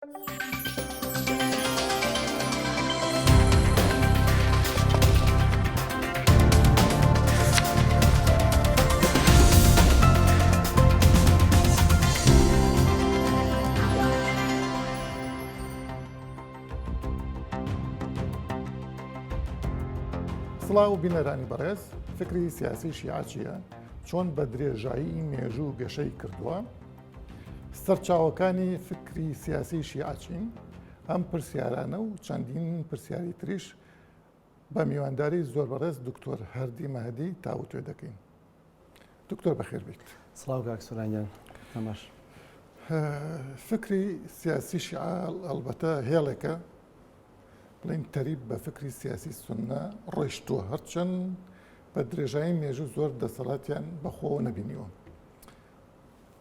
سڵاو بینەرانی بەڕێز فکری سیاسی شیعە چییە؟ چۆن بە درێژایی مێژوو گەشەی کردووە؟ سەرچاوەکانی فکری سیاسی شیعە چین؟ ئەم پرسیارانە و چەندین پرسیاری تریش بە میوانداری زۆر بەڕێز دکتۆر هەردی مەهدی تاوتوێ دەکەین. دکتۆر بەخێر بیت. سڵاو کاک سۆران گیان باش. فکری سیاسی شیعە ئەڵبەتە هێڵێکە بڵین تەریب بە فکری سیاسی سوننە ڕۆیشتووە هەرچەند بە درێژایی مێژوو زۆر دەسەڵاتیان بەخۆوە نەبینیوە.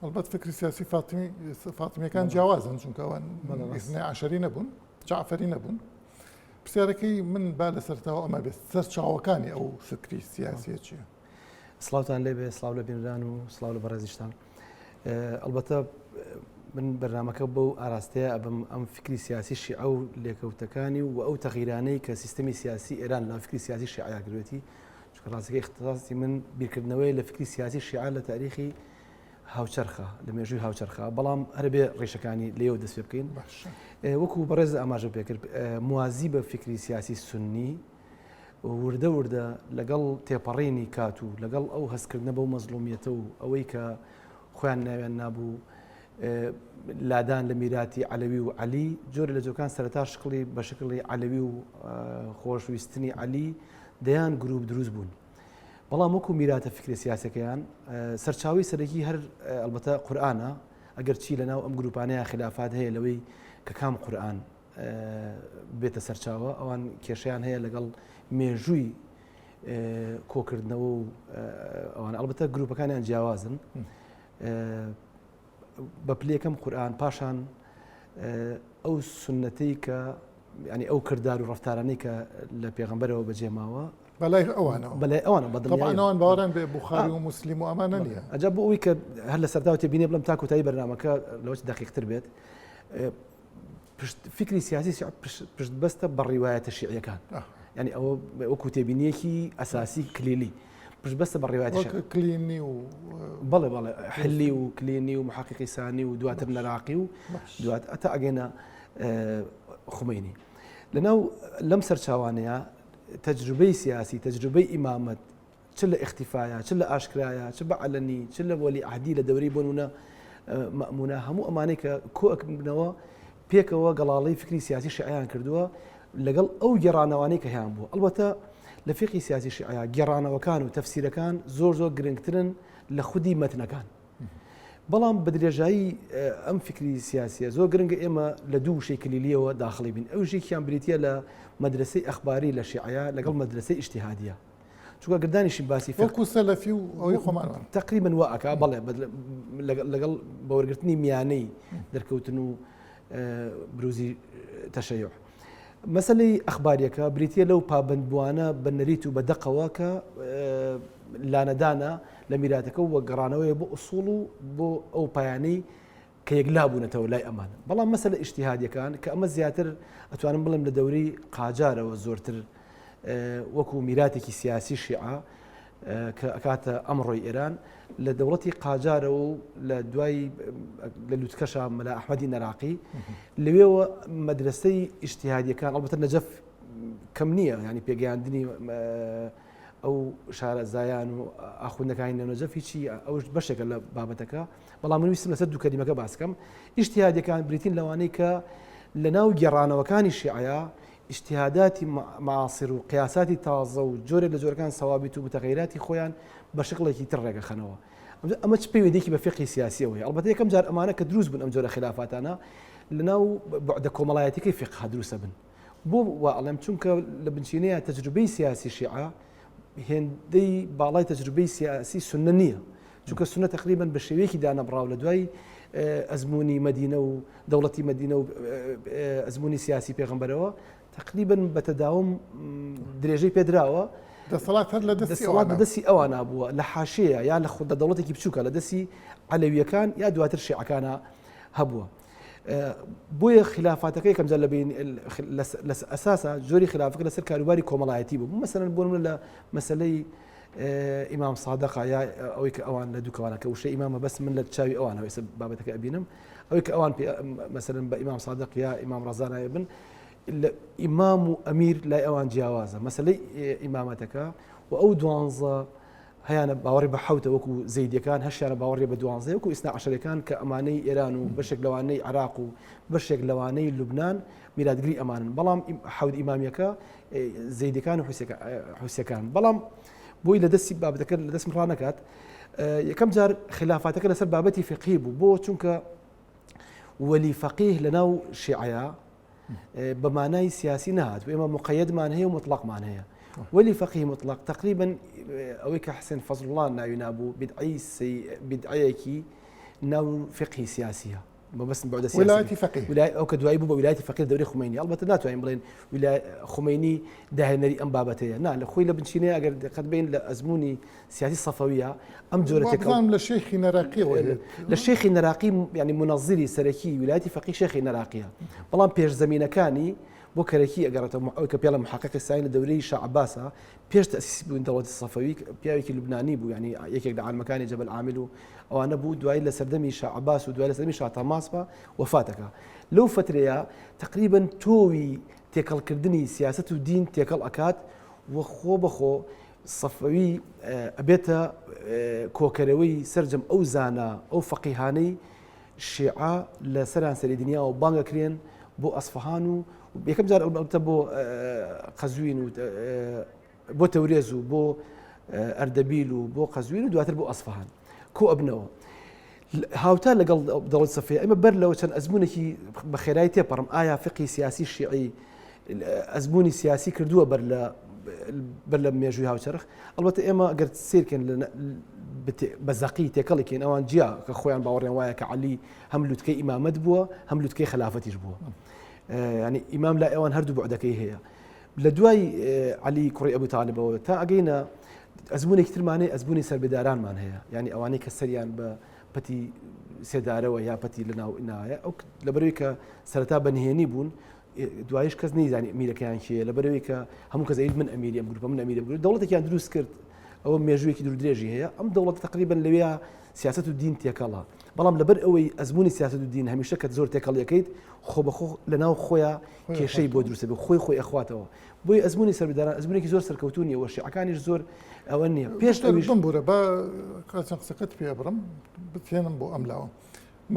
ئەڵبەت فکری سیاسی فاتمی فاتمیەکان جیاوازن چونکە ئەوان ئیسنەی عەشەری نەبوون جعفەری نەبوون پرسیارەکەی من با لە سەرتاوە ئەمە بێت سەرچاوەکانی ئەو فکری سیاسیە چییە؟ سڵاوتان لێبێ سڵاو لە بینران و سڵاو لە بەڕێزیشتان ئەڵبەتە من بەرنمەکە بەو ئاراستەیە ئەبم ئەم فکری سیاسی شیعە و لێکەوتەکانی و ئەو تەغیرانەی کە سیستەمی سیاسی ئێران لە فکری سیاسی شیعە کردوێتی چونکە ڕاستەکەی اختصاصی من بیرکردنەوەی لە فکری سیاسی شیعە لە تاریخی هاوچەرخە لە مێژووی هاوچەرخە بەڵام هەر بێ ڕیشەکانی لێەوە دەست پێ بکەین وەکو بەڕێز ئاماژە پێکرد موازی بە فکری سیاسی سنی وردە وردە لەگەڵ تێپەڕینی کات و لەگەڵ ئەو هەستکردنە بەو مەزڵومیەتە و ئەوەی کە خۆیان ناویان نابوو لادان لە میراتی عەلەوی و عەلی جۆرە لە جۆکان سەرەتا شکڵی بە شکڵی عەلەوی و خۆشویستنی عەلی دەیان گروپ دروست بوون بەڵام وەکو میراتە فکرە سیاسەکەیان سەرچاوی سەرەکی هەر ئەلبەتە قورئانە ئەگەر چی لەناو ئەم گروپانەیە خلافات هەیە لەوەی کە کام قورئان بێتە سەرچاوە ئەوان کێشیان هەیە لەگەڵ مێژووی کۆکردنەوە و ئەوان ئەلبەتە گروپەکانیان جیاوازن بە پلەیەکەم قورئان پاشان ئەو سنەتەی کە ینی ئەو کردار و ڕفتارانەی کە لە پێغمبەرەوە بەجێ ماوە بەلای ئەوانەوە بەلای ئەوانە بەدڵنیایەوە باوەڕیان بە بوخاری و موسلیم و ئەمانە نییە ئەجا بۆ ئەوی کە هەر لە سەرتاوە تێبینێ بڵم تا کۆتایی بەرنامەکە لەوەش دەقیقتر بێت فکری سیاسی پشت بەستە بە ڕیوایەتە شیعیەکان یعنی ئەوە وەکو تێبینیەکی ئەساسی کلیلی پشت بەستە بە ڕیوایەتە کلینی و بەڵێ بەڵێ حلی و کلینی و محققی سانی و دواتر نەراقی و دوات ئەتا ئەگەینە خومینی لەناو لەم سەرچاوانەیە تەجروبەی سیاسی تەجروبەی ئیمامەت چ لە ئیختیفایا چ لە ئاشکرایا چ بە عەلەنی چ لە وەلی عەهدی لە دەورەی بۆ نمونە مەئمونە هەموو ئەمانەی کە کۆ ئەکبنەوە پێکەوە گەڵاڵەی فکری سیاسی شیعیان کردووە لەگەڵ ئەو گێڕانەوانەی کە هەیان بووە ئەڵبەتە لە فقی سیاسی شیعە گێڕانەوەکان و تەفسیرەکان زۆر زۆر گرنگترن لە خودی مەتنەکان بەڵام بە درێژایی ئەم فکری سیاسیە زۆر گرنگە ئێمە لە دوو وشەی کلیلیەوە داخڵی بین ئەو ژێکیان بریتە لە مەدرسەی ئەخباری لە شیعە لەگەڵ مەدرسەی ئیجتیهادیە چونکە گەر دانیشین باسی فقه وەکو سەلەفی و ئەوەی خۆمان وان. تقریبا وا ئەکا بەڵێ لەگەڵ بە وەرگرتنی میانەی دەرکەوتن و بروزی تەشەیع. مەسلەی ئەخباریەکە بریتە لەو پابندبووانە بە نەریت و بە دەقەوە کە لانەدانە لە میراتەکە و گەڕانەوەی بۆ ئوسوڵ و بۆ ئەو پایانەی کە یەکلا بوونەتەوە لای ئەمان بەڵام مەسەلە ئیجتیهادیەکان کە ئەمە زیاتر ئەتوانم بڵێم لە دەورەی قاجارەوە زۆرتر وەکو میراتێکی سیاسی شیعە کە ئەکاتە ئەمڕۆی ئێران لە دەوڵەتی قاجارەوە و لە دوای لە لوتکەشا مەلا ئەحمەدی نەراقی لەوێوە مەدرسەی ئیجتیهادیەکان ئەڵبەتە نەجەف کەم نییە ینی پێگەیاندنی ئەو شارەزایان و ئاخوندەکانی لە نەجەف هیچی ئەوش بەشێکە لە بابەتەکە بەڵام من ویستم لەسەر دوو کەلیمەکە باس کەم ئیجتیهادەکان بریتین لەوانەی کە لە ناو گێڕانەوەکانی شیعەیە ئیجتیهاداتی معاصر و قیاساتی تازە و جۆرێک لە جۆرەکان سەوابیت و متغیراتی خۆیان بە شکڵێکی تر ڕێگەخەنەوە ئەمە چ پەیوەندێکی بە فقهی سیاسیەوە هەیە ئەڵبەتە یەکەم جار ئەمانە کە دروست بوون ئەم جۆرە خلافاتانە لەناو بەعدە کۆمەڵایەتیەکەی فقه دروستە بن بۆ وا ئەڵێم چونکە لە بنچینەیە تەجروبەی سیاسی شیعە هێندەی باڵای تەجروبەی سیاسی سوننە نییە چونکە سوننە تقریبا بە شێوەیەکی دانەبڕاو لە دوای ئەزمموی مەدینە و دەوڵەتی مەدینە و ئەزمموی سیاسی پێغمبەرەوە تقریبا بە تەداوم درێژەی پێدراوە دەسەڵات هەر لە دەستی ئەوانە دەستی ئەوانە بووە لە حاشەیە یا لە خودە دەوڵەتێکی بچووکە لە دەستی عەلەویەکان یا دواتر شیعەکانە هەبووە. بۆیە خلافاتەکە یەکەم جار لە بین لە ئەساسا جۆری خلافەکە لەسەر کاروباری کۆمەڵایەتی بوو مەسەلەن بۆ نمونە لە مەسەلەی ئیمام سادقا یا ئەوەی کە ئەوان لە دووکەوانە کە وشەی ئیمامە بەس من لە چاوی ئەوانەوە ئێستا بابەتەکە ئەبینم ئەوەی کە ئەوان مەسەلەن بە ئیمام سادق یا ئیمام ڕەزا ناوی بن لە ئیمام و ئەمیر لای ئەوان جیاوازە مەسلەی ئیمامەتەکە و ئەو دوانزە هەیانە باوەڕی بە حەوتە وەکو زەیدیەکان، هەشیانە باوەڕی بە دوانزەیە وەکو ئیسنا عەشەرەکان کە ئەمانەی ئێران و بەشێک لەوانەی عێراق و بەشێک لەوانەی لوبنان میراتگری ئەمانن بەڵام حەوت ئیمامیەکە زەیدەکان و حوسیەکان بەڵام بۆی لە دەستی بابەتەکە لە دەستم ڕانەکات یەکەم جار خلافاتەکە لەسەر بابەتی فقهی بوو بۆ چونکە وەلی فەقیه لەناو شیعەیە بە مانای سیاسی نەهات و ئێمە مقەیەدمان هەیە و مطلقمان هەیە وەلی فەقی مطلق تقریبا ئەوەی کە حسێن فەزڵڵان ناوی نابوو بدعی بدعەیەکی ناو فقهی سیاسیە مەبەستم بەعدە ویلایەتی فەقیه ویلای ئەو کە دوایی بوو بە ویلایەتی فەقیه دەورەی خومەینی ئەڵبەتە ناتوانین بڵێن ویلای خومەینی داهێنەری ئەم بابەتەیە نا لە خۆی لە بنچینەیە ئەگەر دقەت بین لە ئەزمموی سیاسی سەفەویە ئەم جۆرە تێکەڵ وابزانم لە شێخی نەراقیەوە دێت. لە شێخی نەراقی یعنی منەزیری سەرەکی ویلایەتی فەقی شێخی نەراقیە بەڵام پێشزەمینەکانی بۆ کەرەکی ئەگەڕێتەوە ئەوەی کە پێڵە محققی سانی لە دەورەی شا عەباسە پێش تەسیس بوون دەوڵەتی سەفەوی پیاوێکی لوبنانی بوو یعنی یەکێک لە عالمەکانی جەبەل عامل و ئەوانە بوو دوایی لە سەردەمی شا عەباس و دوای لە سەردەمی شا تاماسپا وەفاتەکە لەو فترەیە تقریبا تۆوی تێکەڵکردنی سیاست و دین تێکەڵ ئەکات و خۆ بەخۆ سەفەوی ئەبێتە کۆکەرەوەی سەرجەم ئەو زانا ئەو فەقیهانەی شیعە لە سەرانسەری دنیاوە بانگ ئەکرێن بۆ ئەسفەهان و یەکەم جار ئەڵبەتە بۆ قەزوین و بۆ تەورێز و بۆ ئەردەبیل و بۆ قەزوین و دواتر بۆ ئەسفەهان کۆ ئەبنەوە. هاوتا لەگەڵ دەوڵەت سەفەوی ئەمە بەر لەوە چەند ئەزمونێکی بە خێرایی تێپەڕم ئایا فقی سیاسی شیعی ئەزمموی سیاسی کردووە بەر لە بەر لە مێژووی هاوچەرخ ئەڵبەتە ئێمە گەر سیرکەن بە زەقی تێکەڵێکین ئەوان جیا کە خۆیان باوەڕیان وایە کە علی هەم لوتکەی ئیمامەت بووە هەم لوتکەی خەلافەتیش بووە ینی ئیمام لای ئەوان هەردوو بەعدەکەی هەیە لە دوای علی کوڕی ئەبو تاالبەوە تا ئەگەینە ئەزمونێکی ترمانەی ئەزمونی سەربدارانمان هەیە یعنی ئەوانەی کە سەریان بە پەتی سێدارەوە یا پەتی لە ناو نایە ئەو لەبەرەوەی کە سەرەتا بە نهێنی بوون دوایش کەس نەیزانی ئەمیرەکەیان کێیە لەبەرەوەی کە هەموو کەس ئەیت من ئەمیری ئەم گروپە من ئەمیری ئەم گروپە دەوڵەتێکیان دروست کرد ئەوە مێژوویەکی دوور درێژی هەیە ئەم دەوڵەت تقریبا لەوێ سیاست و دین تێکەڵە بەڵام لەبەر ئەوەی ئەزمموی سیاست و دین هەمیشە کە زۆر تێکەڵیەکەیت خۆ بەخۆ لەناو خۆیان کێشەی بۆ دروستە بێ خۆی خۆی ئەخواتەوە بۆی ئەزمموی سەربداران ئەزمونێکی زۆر سەرکەوتو نیە وە شیعەکانیش زۆر ئەوە نییە پێش ئەویش بمبورە بە چەند قسەکەت پێ بڕم بتێنم بۆ ئەم لاوە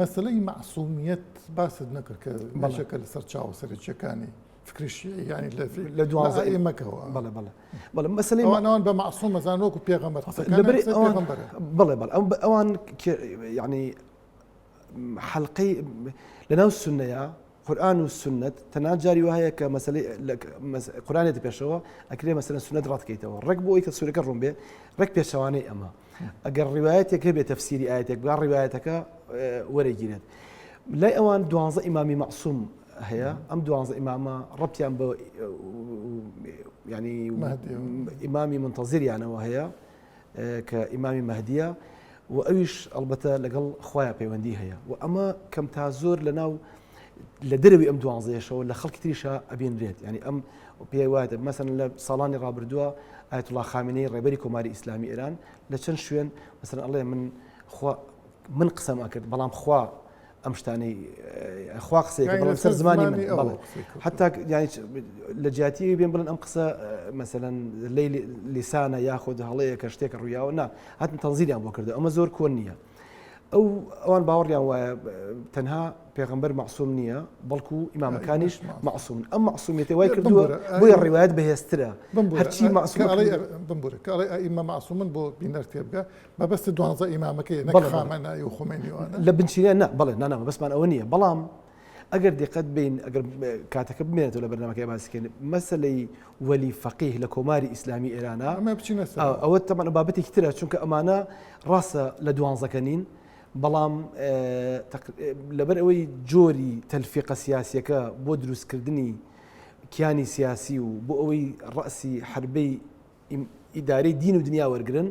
مەسەلەی مەعسومیەت باست نەکرد کە بەشێکە لە سەرچاوە سەرەکییەکانی فکری شیعی یانی لە لە دوانزە ئەئیمەکەوە. بەڵێ بەڵێ بەڵێ مەسەلەی ئەوان ئەوان بە مەعسوم ئەزانن وەکو پێغەمبەر قسەکانیان لەبەری قسەی ئەوان پێغەمبەرە. بەڵێ بەڵێ ئەم ئەوان یعنی حەلقەی لەناو سوننەیە قورئان و سوننەت تەنانەت جاری وا هەیە کە مەسەلەی قورئان یەتە پێشەوە ئەکرێ مەسەلەن سوننەت ڕەت کەیتەوە ڕێک بۆ ئەوەی کە سوورەکە ڕوون بێ ڕێک پێچەوانەی ئەمە ئەگەر ڕیوایەتێک هەبێت تەفسیری ئاەتێک بگا ڕیوایەتەکە وەرەگیرێت لای ئەوان دوانزە ئیمامی مەعسوم هەیە ئەم دوانزە ئیمامە ڕەتیان بە ینی ئیمامی منتەزیریانەوە هەیە کە ئیمامی مەهدیە و ئەویش ئەڵبەتە لەگەڵ خوایە پەیوەندی هەیە و ئەمە کەم تا زۆر لە ناو لە دەرەوەی ئەم دوانزەیەشەوە لە خەڵکی تریشا ئەبینرێت ینی ئەم پێی وایە مەسەن لە ساڵانی ڕابردووە ئایەتوڵا خامنەی ڕێبەری کۆماری ئیسلامی ئێران لە چەند شوێن مەسەن ئەڵێ من خوا من قسەم ئەکرد بەڵام خوا ئەم شتانەی خوا قسەیەکە بەڵام سەر زمانی من بەڵێ حتا لە جیاتی بێن بڵێن ئەم قسە مەسەلەن لی لیسانە یاخود هەڵەیە کە شتێکە ڕوویاوە نا هاتن تەنزیریان بۆ کردو ئەمە زۆر کۆن نییە ئەو ئەوان باوەڕیان وایە تەنها پێغمبەر مەعسوم نییە بەڵکو ئیمامەکانیش مەعسومن ئەم مەعسومیەتی وای کردووە بۆیە ڕیوایەت بەهێزترە هەرچی مەعسوم بمبورە کە ئەڵێ ئەئیمە مەعسومن بۆ بینەر تێبگە مەبەست دوانزە ئیمامەکەی نەک خامەنائی و خومەینی وانە لە بنچینە نا بەڵێ نا نا مەبەستمان ئەوە نییە بەڵام ئەگەر دیقەت بین ئەگەر کاتەکە بمێنێتەوە لە بەرنامەکەی باسکەین مەسەلەی وەلی فەقیه لە کۆماری ئیسلامی ئێرانە ئەمە بچینە سەر ئەوە تەمان بابەتێکی ترە چونکە ئەمانە ڕاستە لە دوانزەکە نین بەڵام لەبەر ئەوەی جۆری تەلفیقە سیاسیەکە بۆ دروستکردنی کیانی سیاسی و بۆ ئەوەی ڕەسی حربەی ئیدارەی دین و دنیا وەرگرن،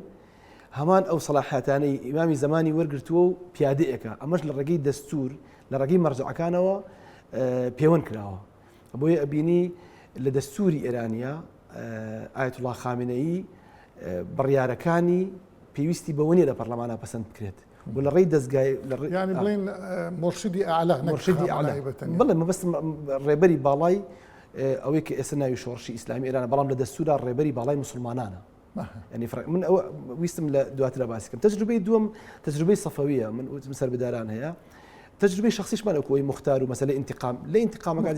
هەمان ئەو سەڵاحیاتانەی ئیمامی زەمانی وەرگرتووە و پیادەیەکە، ئەمەش لە ڕێگەی دەستوور، لە ڕێگەی مەرجەعەکانەوە پێوەند کراوە. بۆیە ئەبینی لە دەستوری ئێرانیا ئایەتوڵا خامنەیی بڕیارەکانی پێویستی بەوە نیە لە پەرلەمانا پەسەند بکرێت و لە ڕێی دەستگای ینی بڵێن مۆرشدی ئەعلا مۆرشدی ئەعلا بڵێ مەبەستم ڕێبەری باڵای ئەوەی کە ئێستا ناوی شۆڕشی ئیسلامی ئێرانە بەڵام لە دەستورا ڕێبەری باڵای مسلمانانە ینی فرق من ئەوە ویستم لە دواترە باسی کەم تەجروبەی دووەم تەجروبەی سەفەویە من وتم سەربداران هەیە تەجروبەی شخصیشمان ئەو کۆی مختار و مەسەلەی انتقام لە انتقامەکان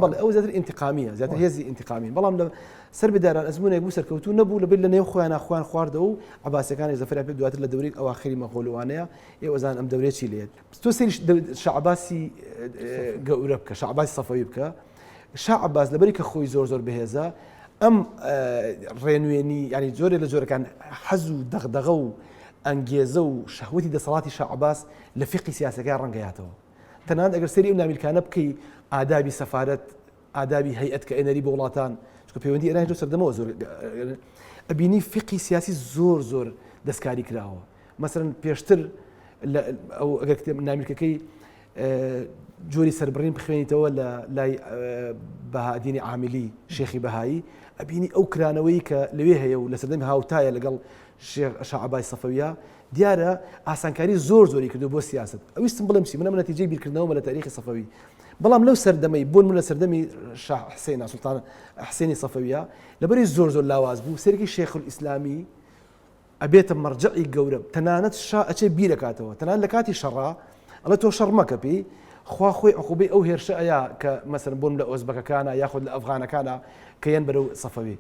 بەڵێ ئەو زیاتر انتقامیە زیاتر هێزی انتقامی بەڵام لە سەر بداران ئەزمونێک بوو سەرکەوتوو نەبوو لەبەر لە نێو خۆیان خۆیان خواردەوە و عباسەکانی زەفەریان پێ دواتر لە دەورەی ئەواخری مەغۆلوانەیە ئێوەزان ئەم دەورەیە چی لێت تۆ سەیری شەعباسی گەورە بکە شەعباسی سەفەوی بکە شا عەباس لەبەری کە خۆی زۆر زۆر بەهێزە ئەم ڕێنوێنی ینی جۆرێ لە جۆرەکان حەز و دەغدەغە و ئەنگێزە و شەهوەتی دەسەڵاتی شا عەباس لە فیقی سیاسەکەی ڕەنگەیاتەوە تەنانەت ئەگەر سەیری ئەو نامیلکانە بکەی ئادابی سەفارەت ئادابی هەیئەت کە ئێنەری بۆ وڵاتان چونکە پەیوەندی ئێران لەو سەردەمەوە زۆر ئەبینی فیقی سیاسی زۆر زۆر دەستکاری کراوە مەسەرەن پێشتر ئەو ئەگەر کتێب نامیلکەکەی جۆری سەربڕین بخوێنیتەوە لە لای بەهادینی عامیلی شێخی بەهایی ئەبینی ئەو کرانەوەی کە لەوێ هەیە و لە سەردەمی هاوتایە لەگەڵ شێخ شەعبای سەفەویە دیارە ئاسانکاری زۆر زۆری کردو بۆ سیاست ئەویستم بڵێم چی منە نەتیجەی بیرکردنەوەمە لە تاریخی سەفەوی بەڵام لەو سەردەمەی بۆن من لە سەردەمی شاه حسێنە سوڵتان حسێنی سەفەویە لەبەری زۆر زۆر لاواز بوو سەرکی شێخ ئیسلامی ئەبێتە مەرجەعی گەورە تەنانەت شا ئەچێ بیرەکاتەوە تەنانەت لە کاتی شەڕا ئەڵێ تۆ شەڕ مەکە پێی خوا خۆی عقوبەی ئەو هێرشە ئەیا کە مەسەن بۆن لە ئۆزبەکەکانە یاخود لە ئەفغانەکانە کە یەن بەرەو سەفەوی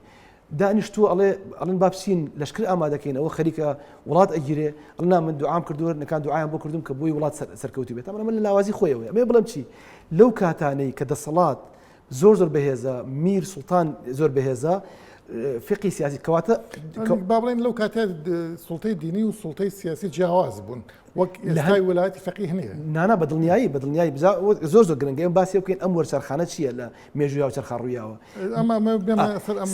دانیشتووە ئەڵێ ئەڵێن با بچین لەشکر ئامادەکەین ئەوە خەریکە وڵات ئەگیرێ ئەڵێ نا من دوعام کردووە نەکان دوعایان بۆ کردوم کە بۆی وڵات سەرکەوتوو بێت ئەمە لە لاوازی خۆیەوەی ئەمێ بڵێم چی لەو کاتانەی کە دەسەڵات زۆر زۆر بەهێزە میر سوڵتان زۆر بەهێزە فقی سیاسی کەواتە با بڵێن لەو کاتە سوڵتەی دینی و سوڵتەی سیاسی جیاواز بوون وەک لە وڵاتی فەقیه نییە نانا بە دڵنیایی بە دڵنیایی بزا زۆر زۆر گرنگە ئێمە باسی بکەین ئەم وەرچەرخانە چییە لە مێژووی هاوچەرخا ڕوویاوە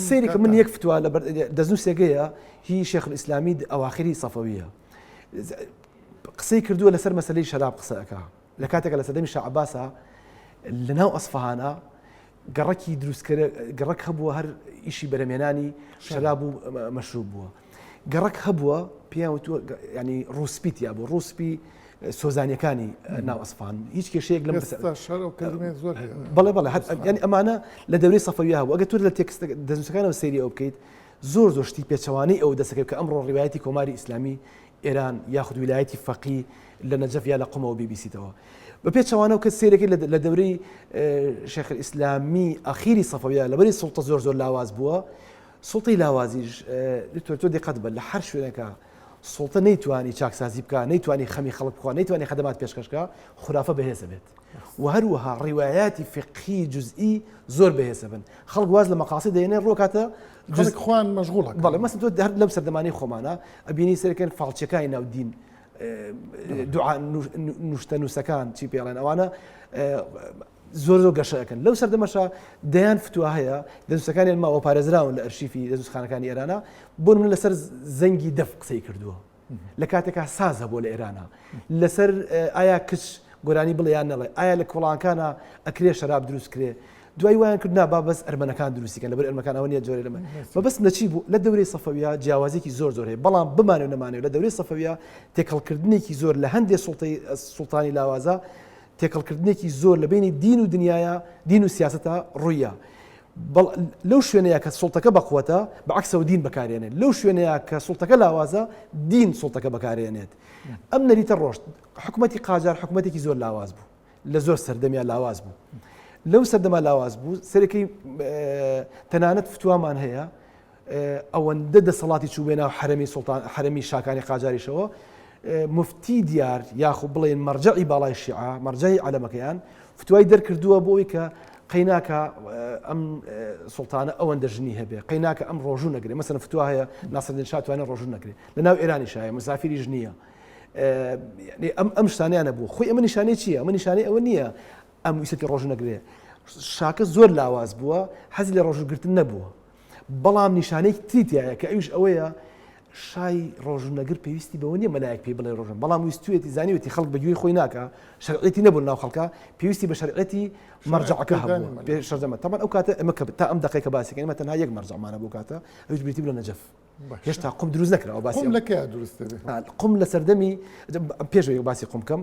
سەیری کە من یەک فتوا لە دەستنووسێکەیە هی شێخ ئیسلامی ئەواخری سەفەویە قسەی کردووە لەسەر مەسلەی شەراب قسە ئەکا لە کاتێکا لە سەردەمی شا عەباسا لە ناو ئەسفەهانا گەڕەکی دروستکەرە گەڕەک هەبووە هەر ئیشی بەرەمێنانی شەراب و مەشروب بووە گەڕەک هەبووە پێیان وتووە ینی ڕووسپی تیا بوو ڕووسپی سۆزانیەکانی ناو ئەسفان هیچ کێشەیەک لەم زۆر بەڵێ بەڵێ ینی ئەمانە لە دەورەی سەفەویە هەبوو ئەگەر تۆ لە تێکست دەستنووسەکانەوە سەیری ئەو بکەیت زۆر زۆر شتی پێچەوانەی ئەو دەسەکەوت کە ئەمڕۆ ڕیوایەتی کۆماری ئیسلامی ئێران یاخود ویلایەتی فەقی لە نەجەف یا لە قومەوە بیبیسیتەوە. بە پێچەوانەوە کە سەیرەکەی لە دەورەی شێخ ئیسلامی ئەخیری سەفەویە لەبەری سوڵتە زۆر زۆر لاواز بووە سوڵتەی لاوازیش دکتۆر تۆ دیقەت بە لە هەر شوێنێکە سوڵتە نەیتوانی چاکسازی بکە نەیتوانی خەمی خەڵک بخوا نەیتوانی خەدەمات پێشکەشکە خرافە بەهێزە بێت و هەروەها ڕیوایاتی فقهی جزئی زۆر بەهێزە بن خەڵک واز لە مەقاصد دێنێ ڕۆکاتە خەڵک خۆیان مەشغوڵە بەڵێ مەسن تۆ هەر لەم سەردەمانەی خۆمانە ئەبینی سەرەکەن فاڵچەکانی ناو دین دوعا نوشتە نووسەکان چی پێڵێن ئەوانە زۆر زۆر گەشەکەن لەو سەردەمەشە دەیان فتووا هەیە دەنووسەکانیان ماوە پارێزراون لە ئەرشیفی دەستخانەکانی ئێرانە بۆ من لەسەر زەنگی دەف قسەی کردووە لە کاتێکا ساز هەبووە لە ئێرانا لەسەر ئایا کچ گۆرانی بڵێ یان نەڵێ ئایا لە کۆڵانکانا ئەکرێ شەراب دروست کرێ دوای وایان کرد نا با بەس ئەرمەنەکان دروستی کەن لەبەر ئەرمەکان ئەوە نییە جۆرێ لەمە مەبەستم لە چی بوو لە دەورەی سەفەویە جیاوازێکی زۆر زۆر هەیە بەڵام بمانێ و نەمانێ لە دەورەی سەفەویە تێکەڵکردنێکی زۆر لە هەندێ سوڵتەی سوڵتانی لاوازە تێکەڵکردنێکی زۆر لە بینی دین و دنیاە دین و سیاسەتە ڕوویە لەو شوێنەیە کە سوڵتەکە بەقوەتە بە عەکسەوە دین بەکارێنێت لەو شوێنەیە کە سوڵتەکە لاوازە دین سوڵتەکە بەکارێنێت ئەم نەریتە ڕۆشت حکوومەتی قاجار حکوومەتێکی زۆر لاواز بوو لە زۆر سەردەمیا لاواز بوو لەو سەردەما لاواز بوو سەرەکەی تەنانەت فتوامان هەیە ئەوەندە دەسەڵاتی چوو بێ ناو حەرەمی سوڵتان حەرەمی شاکانی قاجاریشەوە مفتی دیار یاخو بڵێن مەرجەعی باڵای شیعە مەرجەعی عەلەمەکەیان فتوای دەرکردووە بۆ ئەوی کە قەیناکە ئەم سوڵتانە ئەوەندە ژنی هەبێ قەیناکە ئەم ڕۆژوو نەگرێ مەسەن فتوا هەیە ناسرالدین شا توانێت ڕۆژوو نەگرێ لە ناو ئێرانی شایە مسافری ژنیە ئەم ئەم شتانیانە بوو خۆی ئەمە نیشانەی چییە ئەمە نیشانەی ئەوە نییە ئەم ویستی ڕۆژوو نەگرێ شاکە زۆر لاواز بووە حەزی لە ڕۆژووگرتن نەبووە بەڵام نیشانەیەکی تری تایە کە ئەویش ئەوەیە. شای ڕۆژوونەگر پێویستی بەوە نییە مەلایەک پێی بڵێ ڕۆژن بەڵام ویستویەتی زانیوێتی خەڵک بە گوێی خۆی ناکا شەرعیەتی نەبوو ناو خەڵکە پێویستی بە شەرعیەتی مەرجەعەکە هەبوو پێ شەرجەمە تەبعەن ئەو کاتە ئێمە کە تا ئەم دەقەی کە باسی کەین ئێمە تەنها یەک مەرجەعمانە بۆ کاتە ئەویش بریتی بوو لە نەجەف هێشتا قوم دروست نەکراوە باسی قوم لە کەیا دروست دەبێ؟ قوم لە سەردەمی پێش ئەوەی باسی قوم بکەم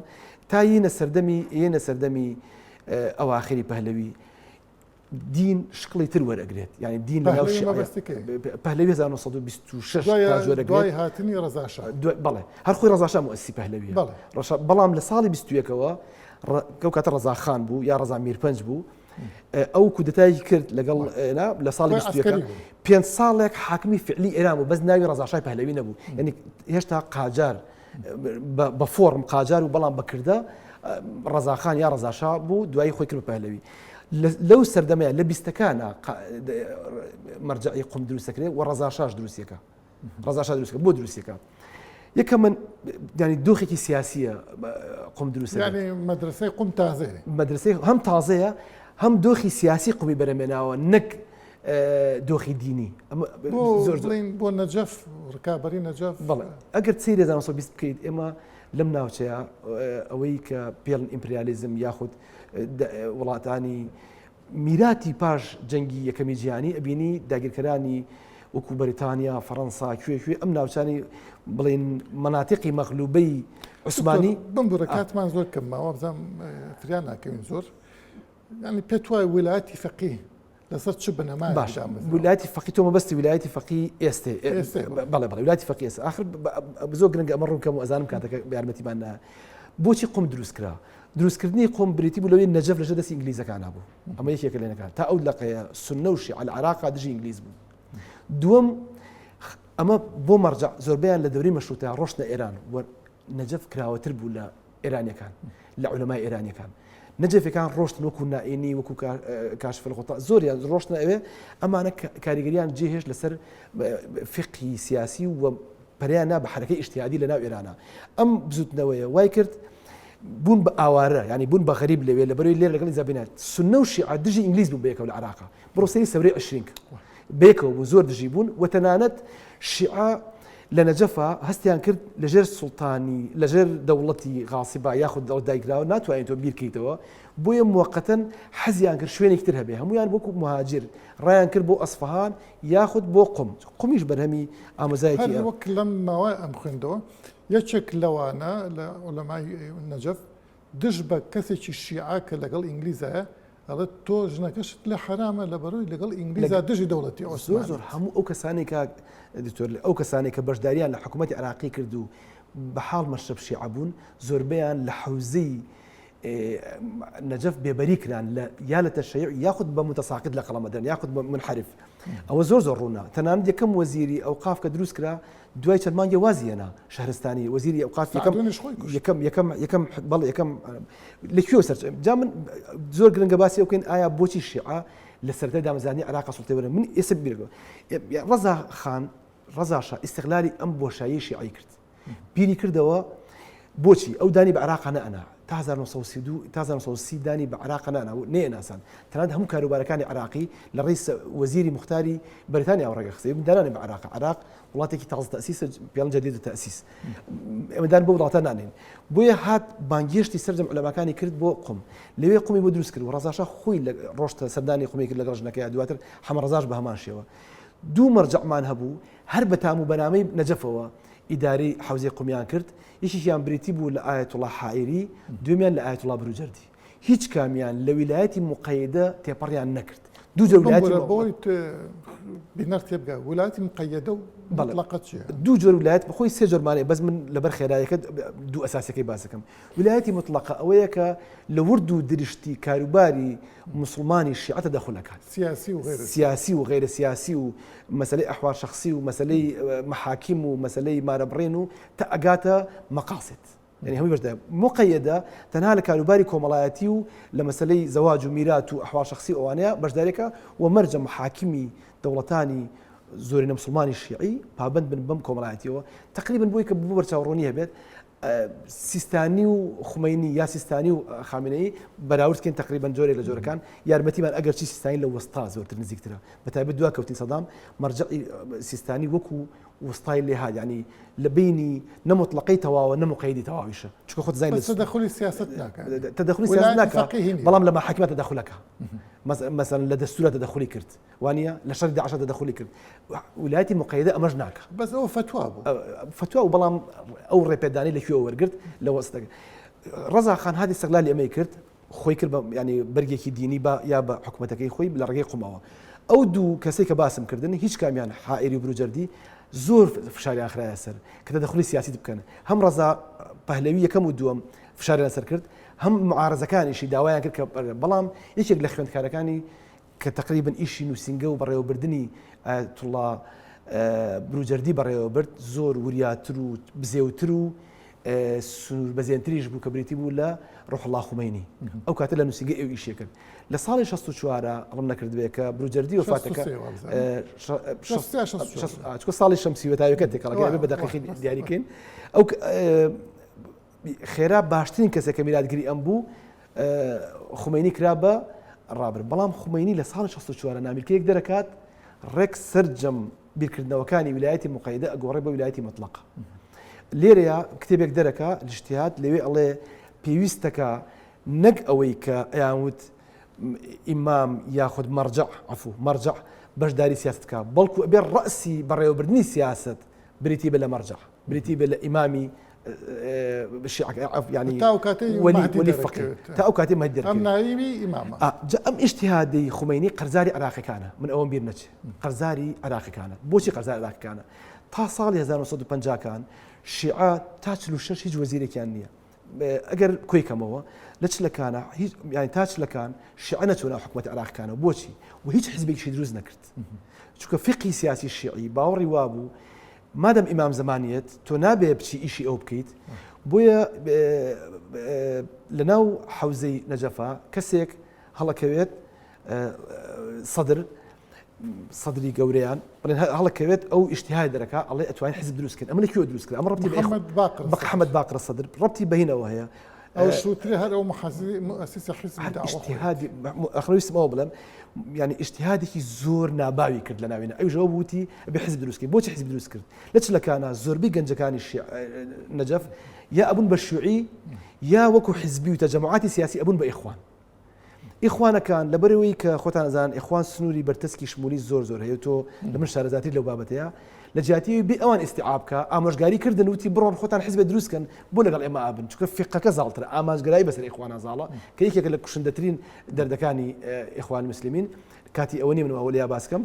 تا یینە سەردەمی یینە سەردەمی ئەواخری پەهلەوی دین شکڵی تر وەرەگرێت یعنی دین لە ناو پەهلەوی 1926 دوای هاتنی ڕەزاشا بەڵێ هەر خۆی ڕەزاشا موئەسسی پەهلەویە بەڵام لە ساڵی 21ەوە کەو کاتە ڕەزاخان بوو یا ڕەزا میرپەنج بوو ئەو کودەتای کرد لەگەڵ لە ساڵی پێ ساڵێک حاکمی فعلی ئێران بوو بەس ناوی ڕەزاشای پەهلەوی نەبوو یعنی هێشتا قاجار بە فۆرم قاجار و بەڵام بەکردە ڕەزاخان یا ڕەزاشا بوو دوایی خۆی کرد بە پەهلەوی لەو سەردەمەیە لە بیستەکانە مەرجعی قوم دروستەکرێ و ڕەزاشاش دروستەکە ڕەزاشا دروستکە بۆ دروستەکە یەکە من ینی دۆخێکی سیاسیە قوم دروست مەدرسەی قوم تازەیە مەدرسەی هەم تازەیە هەم دۆخی سیاسی قومی بەرەمێناوە نەک دۆخی دینی زۆر بڵین بۆ نەجەف ڕکابی نەجەف بەڵێ ئەگەر سەیری 1920 بکەیت ئێمە لەم ناوچەیە ئەوەی کە پێڵن ئیمپریالیزم یاخود وڵاتانی میراتی پاش جەنگی یەکەمی جیهانی ئەبینی داگیرکەرانی وەکو بەریتانیا فەڕەنسا کوێ کوێ ئەم ناوچانی بڵین مناتیقی مەغلوبەی عوسمانی بمبورە کاتمان زۆر کەم ماوە بزانم فریا ناکەوین زۆر یعنی پێت وایە ویلایەتی فەقیه لەسەر چ بنەمایەک باشە ویلایەتی فەقی تۆ مەبەستی ویلایەتی فەقی ئێستێ بەڵێ بەڵێ ویلایەتی فەقی ئێستا ئاخر زۆر گرنگە ئەمە ڕوون کەم و ئەزانم کاتەکە یارمەتیمان نا بۆچی قوم دروست کرا دروستکردنی قوم بریتی بوو لەوەی نەجەف لەژێر دەستی ئینگلیزەکانە بوو ئەمە یەکێکە لێنەکان تا ئەو لەقەیە سنە و شیعە لە عێراقا دژی ئینگلیز بوو دووەم ئەمە بۆ مەرجع زۆربەیان لە دەوری مەشروتە ڕۆشتنە ئێران و نەجەف کراوەتر بوو لە ئێرانیەکان لە عولەمای ئێرانیەکان نەجەفەکان ڕۆشتن وەکو نائینی وەکو کاشف الغطاء زۆریان ڕۆشتنە ئەوێ ئەمانە کاریگەریان جێهێشت لەسەر فقهی سیاسی و پەریان نا بە حرەکەی ئیجتیهادی لە ناو ئێرانە ئەم بزوتنەوەیە وای کرد بوون بە ئاوارە ینی بوون بە غەریب لەوێ لە بەرەوەی لێر لەگەڵ زابینات سنە و شیعە دژی ئینگلیز بوو بەیەکەوە لە عراقا بڕۆ سەیری سەورەی عشرین کە بەیەکەوە بوون زۆر دژی بوون و تەنانەت شیعە لە نەجەفا هەستیان کرد لەژێر سوڵتانی لەژێر دەوڵەتی غاسیبا یاخود دەوڵەت دایکراوە ناتوانێت تۆ بیرکەیتەوە بۆیە موەقەتەن حەزیان کرد شوێنێکی تر هەبێ هەمویان وەکو مهاجر ڕایان کرد بۆ ئەسفەهان یاخود بۆ قوم قومیش بەرهەمی ئامۆزایەکی هەر وەک لەم ماوە ئەم خوێندەوە یەکێک لەوانە لە عولەمای نەجەف دژ بە کەسێکی شیعە کە لەگەڵ ئینگلیزایە ئەڵێت تۆ ژنەکەشت لێ حەرامە لەبەرەوەی لەگەڵ ئینگلیزا دژی دەوڵەتی عوسمانی. زۆر زۆر هەموو ئەو کەسانەی کاک دکتۆر ئەو کەسانەی کە بەشداریان لە حکوومەتی عێراقی کرد و بە حاڵ مەشرەب شیعە بوون زۆربەیان لە حەوزەی نەجەف بێبەری کران لە یا لە تەشەیع یاخود بە متساقط لە قەڵەمەدران یاخود بە منحرف ئەوە زۆر زۆر ڕوونە تەنانەت یەکەم وەزیری ئەوقاف کە دروست کرا دوای چەند مانگێ وازی هێنا شەهرستانی وەزیری ئەوقاف یەکەم یەکەم یەکەم یەکەم بەڵێ یەکەم لە کوێ سەر جا من زۆر گرنگە باسی ئەو بکەین ئایا بۆچی شیعە لە سەرەتای دامەزرانی عێراق سوڵتەی وەرە من ئێستا بیرەکەم ڕەزا خان ڕەزا شا ئیستغلالی ئەم بۆشایی شیعەی کرد بیری کردەوە بۆچی ئەو دانی بە عێراق نەئەنا تا 1932 تا 1930 دانی بە عێراق نانا و نەیەناسان تەنانەت هەموو کاروبارەکانی عێراقی لە ڕێی وەزیری موختاری بەریتانیاوە ڕێگە خستە دانانی بە عێراق عێراق وڵاتێکی تازە تەسیسە پێڵن جدید تەسیس ئێمە دان بۆ وڵاتە نانێن بۆیە هات بانگێشتی سەرجەم عولەماکانی کرد بۆ قوم لەوێ قومی بۆ دروست کرد و ڕەزاشا خۆی لە ڕۆشتە سەردانی قومی کرد لەگەڵ ژنەکەی دواتر حەمە ڕەزاش بە هەمان شێوە دوو مەرجەعمان هەبوو هەر بە تام و بەنامەی نەجەفەوە ئیدارەی حەوزەی قومیان کرد، یەکێکیان بریتی بوو لە ئایەتوڵا حائیری، دووەمیان لە ئایەتوڵا بروجەردی. هیچ کامیان لە ویلایەتی موقەیەدە تێپەڕیان نەکرد. دوو جۆر ویلایەتی بمبورە بۆی بینەر تێبگا ویلایەتی موقەیەدە و بەڵێ. موتڵەقە چییە؟ دوو جۆر ویلایەت بەخۆی سێ جۆرمان هەیە بەس من لەبەر خێرایەکە دوو ئەساسیەکەی باس دەکەم. ویلایەتی موتڵەقە ئەوەیە کە لە ورد و درشتی کاروباری موسڵمانی شیعە تەدەخول ئەکات. سیاسی و غەیرە سیاسی و غەیرە سیاسی و مەسەلەی ئەحوال شەخسی و مەسەلەی مەحاکیم و مەسەلەی مارەبڕین و تا ئەگاتە مەقاسد یعنی هەمووی بەشدار مقەیەدە تەنها لە کاروباری کۆمەڵایەتی و لە مەسەلەی زەواج و میرات و ئەحوال شەخسی و ئەوانەیە بەشدارێکە و مەرجە محاکمی دەوڵەتانی زۆرینە مسلمانی شیعی پابند بن بەم کۆمەڵایەتیەوە تقریبا بۆی کە بۆ بەرچاوڕوونی هەبێت سیستانی و خومەینی یا سیستانی و خامنەیی بەراورد کەین تقریبا جۆرێک لە جۆرەکان یارمەتیمان ئەگەرچی سیستانی لە وەستا زۆرتر نزیکترە بە تایبەت دوا کەوتنی سەدام مەرجەعی سیستانی وەکو وستای لێهات یعنی لە بینی نە مطلقەی تەواوە نە مقەیدی تەواویشە چونکە خۆت زانین بەس تەدەخولی سیاسەت ناکا تەدەخولی سیاسەت ناکا بەڵام لە مەحاکمە تەدەخولەکە مەسەلەن لە دەستورە تەدەخولی کرد وانە لە شەری داعشە تەدەخولی کرد ولایەتی مقەیدە ئەمەش ناکا بەس ئەو فەتوا بوو فەتوا و بەڵام ئەو ڕێپێدانی لە کوێ وەرگرت لە وەستەکە ڕەزا خان هادی استقلالی ئەمەی کرد خۆی کرد بە یانی بەرگێکی دینی بە یا بە حکومەتەکەی خۆی لە ڕێگەی قومەوە. ئەو دوو کەسەی کە باسم کردن هیچ کامیان حائری و بروجەردی زۆر فشاریان خرایە سەر کە تەدەخولی سیاسیت بکەن. هەم ڕەزا پەهلەوی یەکەم و دووەم فشاریان لەسەر کرد، هەم معارەزەکانیشی داوایان کرد کە بەڵام یەکێک لە خوێندکارەکانی کە تەقریبەن ئیشی نووسینگە و بەڕێوەبردنی ئایەتوڵڵا بروجەردی بەڕێوەبرد، زۆر وریاتر و بزێوتر و سنووربەزێنتریش بوو کە بریتی بوو لە ڕوحوڵڵا خومەینی. ئەو کاتە لە نووسینگەی ئەو ئیشی کرد. لە ساڵی 64 ئەڵم نەکردبێ کە بروجەردی وەفاتەکە چونکە ساڵی شەمسی وەتاویەکە تێکەڵەکە بە دەقیقی دیاریکەین ئەو خێرا باشترین کەسێک کە میراتگری ئەم بوو خومەینی کرا بە ڕابر بەڵام خومەینی لە ساڵی 64 نامیلکەیەک دەرەکات ڕێک سەرجەم بیرکردنەوەکانی ویلایەتی مقەیدە ئەگۆڕێ بە ویلایەتی مطلق لێرەیە کتێبێک دەرەکە الاجتهاد لەوێ ئەڵێ پێویستەکە نەک ئەوەی کە ئەیانوت ئیمام یاخود مەرجع عفو مەرجع بەشداری سیاست بکە بەڵکو ئەبێ ڕەسی بەڕێوەبردنی سیاست بریتی بە لە مەرجع بریتی بێ لە ئیمامی ینی تا ئەو کاتەی وەلی فەقی تا ئەو کاتی مەهدی ئەم نایبی ئیمامە جا ئەم ئیجتیهادەی خومەینی قەرزاری عراقیەکانە من ئەوەم بیر نەچێ قەرزاری عراقیەکانە بۆچی قەرزاری عراقیەکانە تا ساڵی 1950 کان شیعە تا 46 هیچ وەزیرێکیان نییە ئەگەر کۆی کەمەوە لە چلەکانە هیچ یانی تا چلەکان شیعە نەچوە ناو حکوومەتی عراقەکانەوە بۆچی و هیچ حزبێکیشی دروست نەکرد چونکە فقی سیاسی شیعی باوەڕی وابوو مادەم ئیمام زەمانیت تۆ نابێ بچی ئیشی ئەو بکەیت بۆیە لە ناو حوزەی نەجەفا کەسێک هەڵەکەوێت سەدر سەدری گەورەیان بڵێن هەڵەکەوێت ئەو ئیشتیهای دەرەکا ئەڵێ ئەتوانین حزب دروست کەین ئەمە لە کوێ دروست کرا ئەمە ڕەبتی بە محەممەد باقر بە حەمەد باقر سەدر ڕەبتی بەهینەوە هەیە ئەو شوترێ هەر ئەو محەزی مؤسسی حزب هەر ئیجتیهادی ئەخرەویستم ئەوە بڵێم یعنی ئیجتیهادێکی زۆر ناباوی کرد لە ناوینە ئەویش ئەوە بووتی ئەبێ حزب دروست کەین بۆچی حزب دروست کرد لە چلەکانە زۆربەی گەنجەکانی نەجەف یا ئەبوون بە شیوعی یا وەکو حزبی و تەجەموعاتی سیاسی ئەبوون بە ئیخوان ئیخوانەکان لەبەرئەوەی کە خۆتان ئەزانن ئیخوان سنووری بەرتەسکی شمولی زۆر زۆر هەیە و تۆ لە من شارەزاتری لەو بابەتەیە لە جیاتی ئەوی بێ ئەوان ئیستیعاب کە ئامۆژگاری کردن وتی بڕۆن خۆتان حزبێ دروست کەن بۆ لەگەڵ ئێمە ئابن چونکە فیقەکە زاڵترە ئامانجگەرایی بەسەر ئیخوانا زاڵە کە یەکێکە لە کوشندەترین دەردەکانی ئیخوان مسلمین کاتی ئەوە نیە من ئەوە لیا باس کەم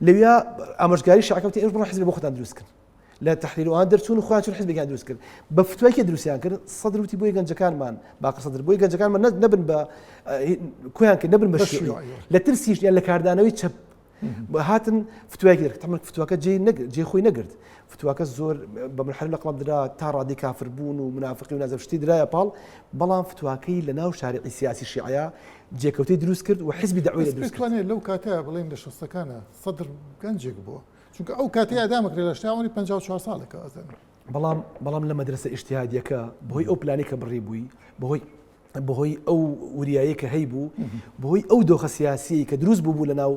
لەویا ئامۆژگاری شعکەوتی ئێمە بڕۆن حزبێ بۆ خۆتان دروست کەن لە تەحریر ئەوان دەرچوون و خۆیان چون حزبێکیان دروست کرد بە فتوای کێ دروستیان کرد سەدر وتی بۆی گەنجەکانمان باقر سەدر بۆی گەنجەکانمان نەبن بە کۆیان کرد نەبن بە شیوعی لە ترسیش یان لە کاردانەوەی چەپ هاتن فتوایەکی دەرکرد تەمەن فتواکە جێ جێ خۆی نەگرت فتواکە زۆر بە منحرف لە قەڵەم درا تا ڕادی کافر بوون و منافقی و نازم شتی درایە پاڵ بەڵام فتواکەی لە ناو شارعی سیاسی شیعەیە جێکەوتەی دروست کرد و حزبی دەعوەی دروست کرد لەو کاتە بڵێن لە شەستەکانە سەدر گەنجێک بووە چونکە ئەو کاتەی ئەدا مەکرێ لە شتا عومری 54 ساڵێکە ئەزانم. بەڵام بەڵام لە مەدرەسە ئیجتیهادیەکە بەهۆی ئەو پلانەی کە بڕی بووی بەهۆی بەهۆی ئەو وریایی کە هەیبوو بەهۆی ئەو دۆخە سیاسیەی کە دروست بوو بوو لە ناو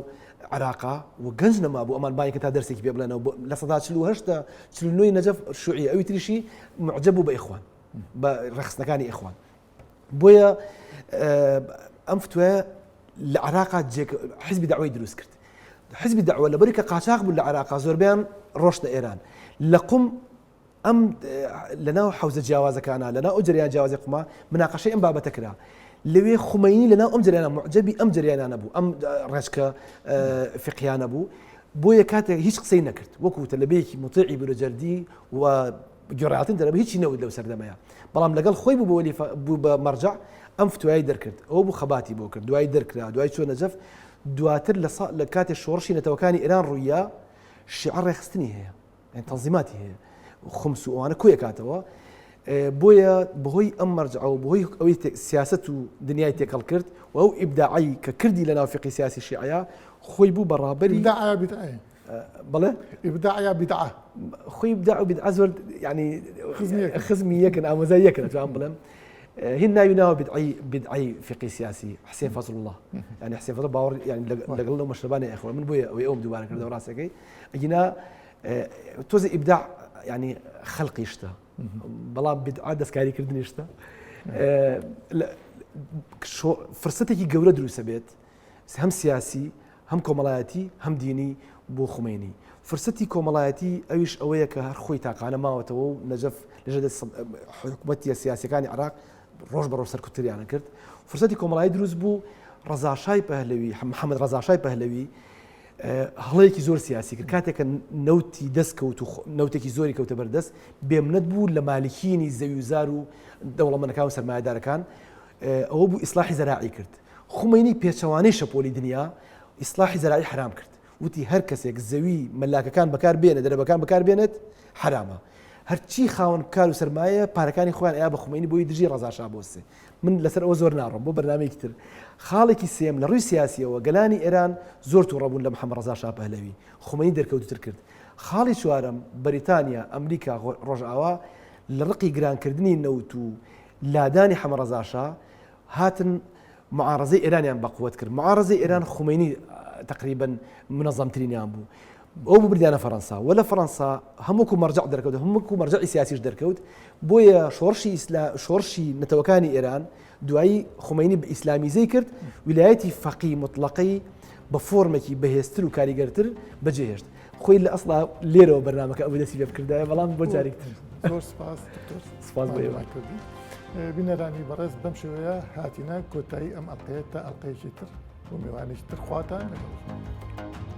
عراقا و گەنج نەمابوو ئەمان بانکە تا دەرسێکی پێ بڵێنەوە 48 49 نەجەف شوعی ئەوی تریشی معجب بوو بە ئیخوان بە ڕێکخستنەکانی ئیخوان بۆیە ئەم فتوایە لە عراقا حزبی دەعوەی دروست کرد حزبی دەعوە لەبەری کە قاچاق بوو لە عراقا زۆربیان ڕۆشتە ئێران لە قوم ئەم لەناو حوزە جیاوازەکانە لەناو ئەو جریان جیاوازی قوما مناقەشەی ئەم بابەتە کرا لەوێ خومەینی لەناو ئەم جریانە معجبی ئەم جریانانە بوو ئەم ڕێچکە فقیانە بوو بۆیە کاتێک هیچ قسەی نەکرد وەکو تەلەبەیەکی مطیعی بروجەردی و گوێڕایەڵترین دەرەبە هیچی نەوت لەو سەردەمەیە بەڵام لەگەڵ خۆی بوو بە وەلی بوو بە مەرجع ئەم فتوای دەرکرد ئەوە بوو خەباتی بۆ کرد دوای دەرکرا دوای چوە نەجەف دواتر لە لە کاتێ شۆڕشی نەتەوەکانی ئێران ڕوویا شیعە ڕێخستنی هەیە یان تەنزیماتی هەیە خمس و ئەوانە کۆیەکاتەوە بۆیە بەهۆی ئەم مەرجعەوە بەهۆی ئەوەی سیاست و دنیای تێکەڵ کرد و ئەو ئیبداعی کە کردی لە ناو فقی سیاسی شیعەیە خۆی بوو بە ڕابەری ئیبداع بیدعە بەڵێ ئیبداع یا بیدعە خۆی ئیبداع و بیدعە زۆر یعنی خزمی یەکن ئامۆزای یەکن ئەتوانم بڵێم هین ناوی ناوە بدعی بدعی فقی سیاسی حسێن فەزل الله یعنی حسێن فەزل باوەڕ یعنی لەگەڵ لەو مەشرەبانەی ئەخۆ من بۆیە ئەوەی ئەوم دووبارە کردەوە ڕاستەکەی ئەگینا. تۆزی ئیبداع ینی خەلقی شتە بەڵام بدعا دەستکاریکردنی شتە فرسەتێکی گەورە دروستە بێت هەم سیاسی هەم کۆمەڵایەتی هەم دینی بۆ خومینی فرسەتی کۆمەڵایەتی ئەویش ئەوەیە کە هەر خۆی تاقانە ماوەتەوە و نەجەف لەژێر حکوومەتیە سیاسەکانی عراق ڕۆژ بە ڕۆژ سەرکوتریانە کرد فرسەتی کۆمەڵایی دروست بوو ڕەزاشای پەهلەوی محەممەد ڕەزاشای پەهلەوی هەڵەیەکی زۆر سیاسی کرد کاتێک کە نەوتی دەست کەوت و نەوتێکی زۆری کەوتە بەردەست بێمنەت بوو لە مالکینی زەوی و زار و دەوڵەمەنەکان و سەرمایەدارەکان ئەوە بوو ئیسلاحی زەراعی کرد خومەینی پێچەوانەی شەپۆلی دنیا ئیسلاحی زەراعی حرام کرد وتی هەر کەسێک زەوی مەلاکەکان بەکار بێنێت دەرەبەکان بەکار بێنێت حرامە هەرچی خاوەن کار و سەرمایە پارەکانی خۆیان ئەیا بە خومەینی بۆی دژی ڕەزا شا بۆسێ من لەسەر ئەوە زۆر ناڕۆم بۆ بەرنامەیەکی تر. خاڵێکی سێیەم لە ڕووی سیاسییەوە گەلانی ئێران زۆر تووڕە بوون لە محەمەد ڕەزا شا پەهلەوی، خومەینی دەرکەوتووتر کرد. خاڵی چوارەم بەریتانیا، ئەمریکا، ڕۆژئاوا لە ڕقی گرانکردنی نەوت و لادانی حەمە ڕەزا شا هاتن معارەزەی ئێرانیان بەقوەت کرد. معارەزەی ئێران خومەینی تەقریبەن منەزەمترینیان بوو. ئەو بوو بردیانە فەرەنسا و لە فەرەنسا هەم وەکو مەرجەع دەرکەوت هەم وەکو مەرجەعی سیاسیش دەرکەوت بۆیە شۆڕشی ئیسلا شۆڕشی نەتەوەکانی ئێران دوایی خومەینی بە ئیسلامیزەی کرد ویلایەتی فەقی مطلقەی بە فۆرمێکی بەهێزتر و کاریگەرتر بەجێهێشت خۆی لە ئەسڵا لێرەوە بەرنامەکە ئەو دەستی پێ بکردایە بەڵام بۆ جارێک تر زۆر سپاس دکتۆر سپاس بۆ ئێوە. کردی بینەرانی بەڕێز بەم شێوەیە هاتینە کۆتایی ئەم ئەڵلقەیە تا ئەڵلقەیەکی تر و میوانێکی تر خواتان لەگەڵ.